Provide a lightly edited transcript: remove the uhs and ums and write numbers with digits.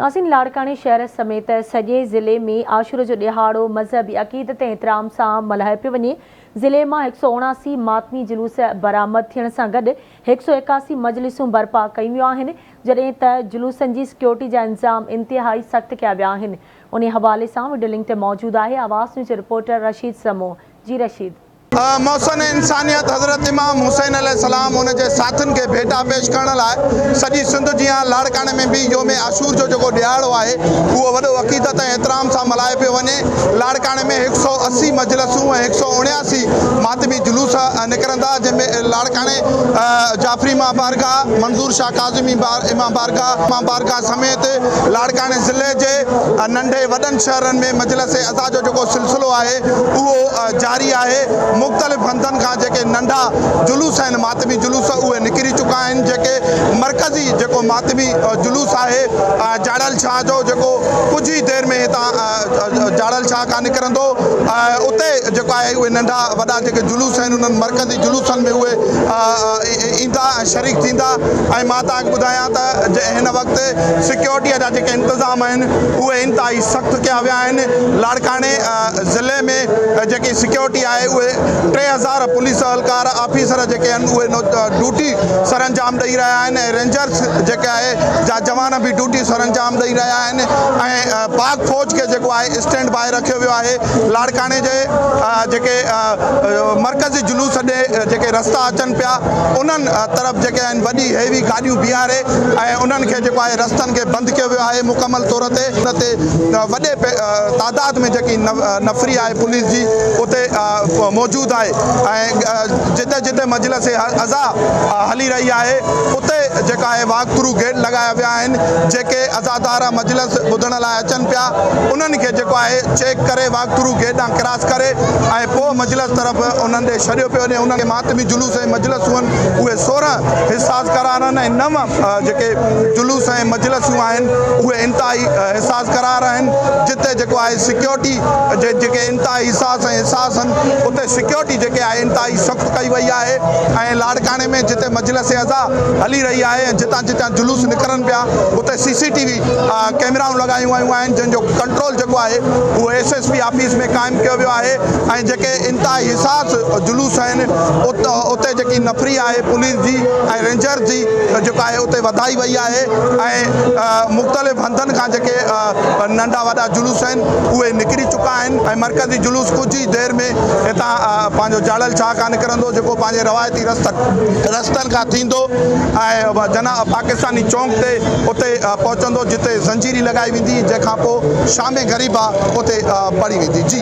ناظرين لاڙڪاڻي شهر سميت سڄي ضلعي ۾ عاشور جو ڏهاڙو مذهبي عقيدت ۽ احترام سان ملهايو پيو وڃي. ضلعي مان هڪ سئو 79 ماتمي جلوس برآمد ٿيڻ سان گڏ هڪ سئو 81 مجلسون برپا ڪيون ويون آهن، جڏهن ته جلوسن جي سڪيورٽي جا انتظام انتهائي سخت ڪيا ويا آهن. انهي حوالي سان وڊيو لنڪ تي موجود آهي آواز نيوز جو رپورٽر رشيد سمون. جي رشيد. محسن انسانيت حضرت امام حسين عليه السلام ان جي ساٿين کي ڀيٽا پيش ڪرڻ لاء سڄي سنڌ جيان لاڙڪاڻي ۾ به يوم عاشور جو جيڪو ڏهاڙو آهي اهو وڏو عقيدت ۽ احترام سان ملهايو پيو وڃي. لاڙڪاڻي ۾ هڪ سئو 80 مجلسون ۽ هڪ سئو 79 ماتمي جلوس نڪرندا جنهن ۾ لاڙڪاڻي جعفري امام بارگاهه، منظور شاهه ڪاظمي امام بارگاهه، امام بارگاهه سميت لاڙڪاڻي ضلعي جي ننڍي وڏن شهرن ۾ مجلس عزا جو جيڪو سلسلو آهي اهو جاري آهي، مختلف هنڌن کان جيڪي ننڍا جلوس آهن ماتمي جلوس اهي نڪري چڪا آهن، جيڪي مرڪزي جيڪو ماتمي جلوس آهي جاڙل شاهه جو جيڪو ڪجهه ئي دير ۾ هتان جاڙل شاهه کان نڪرندو اتي جيڪو آهي اهي ننڍا وڏا جيڪي جلوس آهن انهن مرڪزي جلوسن ۾ اهي ايندا ۽ شريڪ ٿيندا ۽ مان توهان کي ٻڌايان ته هن وقت سيڪيورٽيء جا جيڪي انتظام آهن اهي انتهائي سخت ڪيا ويا آهن، لاڙڪاڻي ضلعي ۾ جيڪي سيڪيورٽي آهي اهي 3000 پوليس اهلڪار آفيسر جيڪي آهن اهي ڊيوٽي سرانجام ڏئي رهيا آهن ۽ رينجرس جيڪي آهي جا جوان به ڊيوٽي سرانجام ڏئي رهيا آهن ۽ پاڪ فوج کي جيڪو آهي اسٽينڊ باء رکيو ويو آهي لاڙڪاڻي جي جيڪي مرڪزي جلوس ڏي جيڪي رستا اچن پيا انهن طرف جيڪي آهن وڏي هيوي گاڏيون بيهاري ۽ انهن کي جيڪو آهي رستن کي بند ڪيو ويو آهي مڪمل طور تي ان تي وڏي تعداد ۾ جيڪي نفري آهي پوليس جي اتي موجود آهي ۽ جتي جتي مجلس عزا هلي رهي آهي اتي جيڪا آهي واڪ ٿرو گيٽ لڳايا ويا آهن جيڪي عزادار مجلس ٻڌڻ لاء اچن پيا انهن کي جيڪو آهي چيڪ ڪري واڪ ٿرو گيٽ ڏانهن ڪراس ڪري ۽ پوء مجلس طرف انهن ڏي ڇڏيو پيو وڃي انهن کي ماتمي جلوس ۽ مجلسون اهي 16 حساس قرار آهن ۽ نو جيڪي جلوس ۽ مجلسون آهن اهي انتهائي حساس قرار آهن جتي جيڪو آهي سيڪيورٽي جي جيڪي انتهائي حساس ۽ حساس آهن اتي سيڪيورٽي جيڪي آهي انتهائي سخت ڪئي وئي آهي ۽ لاڙڪاڻي ۾ جتي مجلس عزا هلي رهي آهي ۽ جتان جتان جلوس نڪرن پيا اتي سي سي ٽي وي ڪيمرائون لڳايون ويون آهن جنهن جو ڪنٽرول جيڪو آهي اهو ايس ايس پي آفيس ۾ قائم ڪيو ويو آهي ۽ جيڪي انتهائي حساس جلوس آهن اتي جيڪي نفري آهي پوليس جي ۽ رينجرز جي جيڪو آهي اتي وڌائي وئي آهي ۽ مختلف هنڌن کان جيڪي ننڍا وڏا جلوس آهن اهي نڪري چڪا آهن ۽ مرڪزي جلوس ڪجهه ئي دير ۾ هتان پنهنجو جاڙل شاهه کان نڪرندو جيڪو پنهنجي روايتي رستن رستن کان ٿيندو ۽ جناح پاڪستاني چونڪ تي اتي پهچندو جتي زنجيري لڳائي ويندي جنهن کان پوء شام غريبا اتي پڙهي ويندي جي.